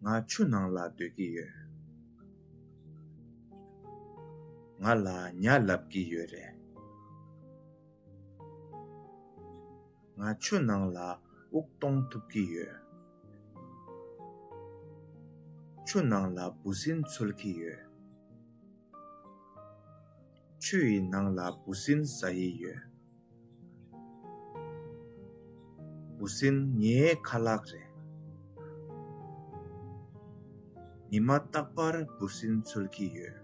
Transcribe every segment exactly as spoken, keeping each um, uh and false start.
ང་ཆུ་ནང་ལ་སྡོད་ཀྱི་ཡོད། ང་ལ་ཉ་ལབ་ཀྱི་ཡོད་རེད། ང་ཆུ་ནང་ལ་དབུགས་གཏོང་ཐུབ་ཀྱི་ཡོད། ཆུ་ནང་ལ་འབུ་སྲིན་འཚོལ་གྱི་ཡོད། ཆུ་ཡི་ནང་ལ་འབུ་སྲིན་ཟ་ཡི་ཡོད། འབུ་སྲིན་ངའི་ཁ་ལག་རེད། ཉི་མ་རྟག་པར་འབུ་སྲིན་འཚོལ་གྱི་ཡོད།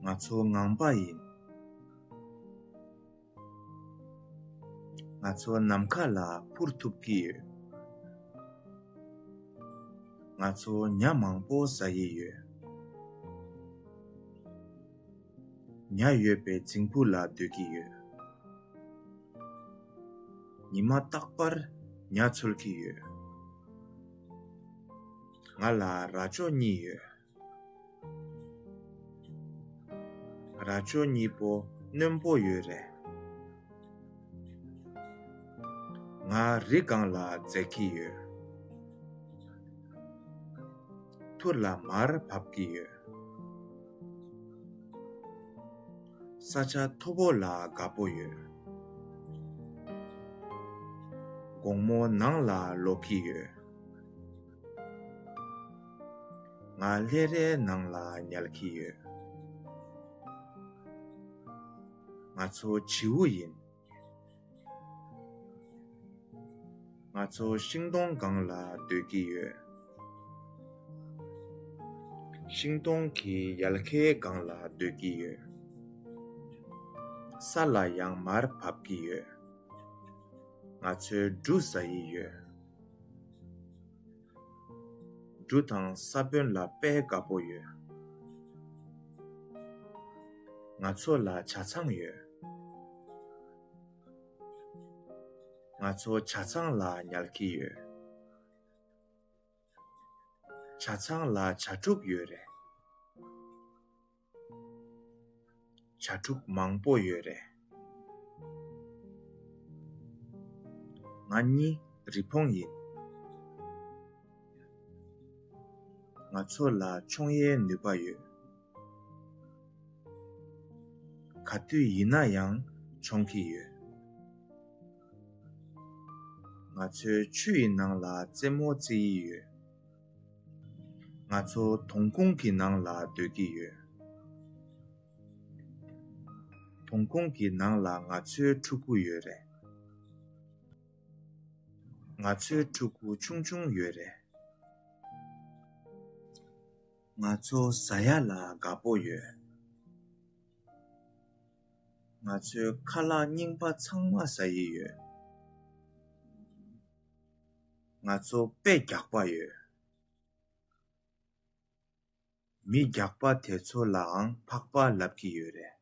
ང་ཚོ་ངང་པ་ཡིན། ང་ཚོ་ནམ་མཁའ་ལ་འཕུར་ཐུབ་ཀྱི་ཡོད། ང་ཚོ་ཉ་མང་པོ་ཟ་ཡི་ཡོད། ཉ་ཡོད་པའི་རྫིང་བུ་ལ་སྡོད་ཀྱི་ཡོད། ཉི་མ་རྟག་པར་ཉ་འཚོལ་གྱི་ཡོད། ང་ལ་རྭ་ཅོ་གཉིས་ཡོད། རྭ་ཅོ་གཉིས་པོ་རྣོན་པོ་ཡོད་རེད། ང་རི་སྒང་ལ་འཛེག་གི་ཡོད། ཐུར་ལ་མར་བབས་ཀྱི་ཡོད། ས་ཆ་མཐོ་པོ་ལ་དགའ་པོ་ཡོད། དགོང་མོ་ནང་ལ་ལོག་གི་ཡོད། ང་ལྷས་རའི་ནང་ལ་ཉལ་གྱི་ཡོད། ང་ཚོ་བྱིའུ་ཡིན། ང་ཚོ་ཤིང་སྡོང་སྒང་ལ་སྡོད་ཀྱི་ཡོད། ཤིང་སྡོང་གི་ཡལ་གའི་སྒང་ལ་སྡོད་ཀྱི་ཡོད། ས་ལ་ཡང་མར་བབས་ཀྱི་ཡོད། ང་ཚོས་འབྲུ་ཟ་ཡི་ཡོད། འབྲུ་དང་ས་བོན་ལ་དཔེ་དགའ་པོ་ཡོད། ང་ཚོ་ལ་ཇ་ཚང་ཡོད། ང་ཚོ་ཇ་ཚང་ལ་ཉལ་གྱི་ཡོད། ཇ་ཚང་ལ་ཇ་ཕྲུག་ཡོད་རེད། ཇ་ཕྲུག་མང་པོ་ཡོད་རེད། ང་གཉིས་རི་བོང་ཡིན། ང་ཚོ་ལ་མཆོང་ཡའི་ནུས་པ་ཡོད། ག་དུས་ཡིན་ན་ཡང་མཆོང་གི་ཡོད། ང་ཚོས་ཆུ་ཡི་ནང་ལ་རྩེད་མོ་རྩེ་ཡི་ཡོད། ང་ཚོ་དོང་ཁུང་གི་ནང་ལ་སྡོད་ཀྱི་ཡོད། དོང་ཁུང་གི་ནང་ལ་ང་ཚོའི་ཕྲུ་གུ་ཡོད་རེད། ང་ཚོའི་ཕྲུ་གུ་ཆུང་ཆུང་ཡོད་རེད། ང་ཚོ་ཟ་ཡ་ལ་དགའ་པོ་ཡོད། ང་ཚོའི་ཁ་ལག་རྙིང་པ་ཚང་མ་ཟ་ཡི་ཡོད། ང་ཚོ་དཔེ་རྒྱགས་པ་ཡོད། མི་རྒྱགས་པ་དེ་ཚོ་ལའང་ཕག་པ་ལབ་ཀྱི་ཡོད་རེད།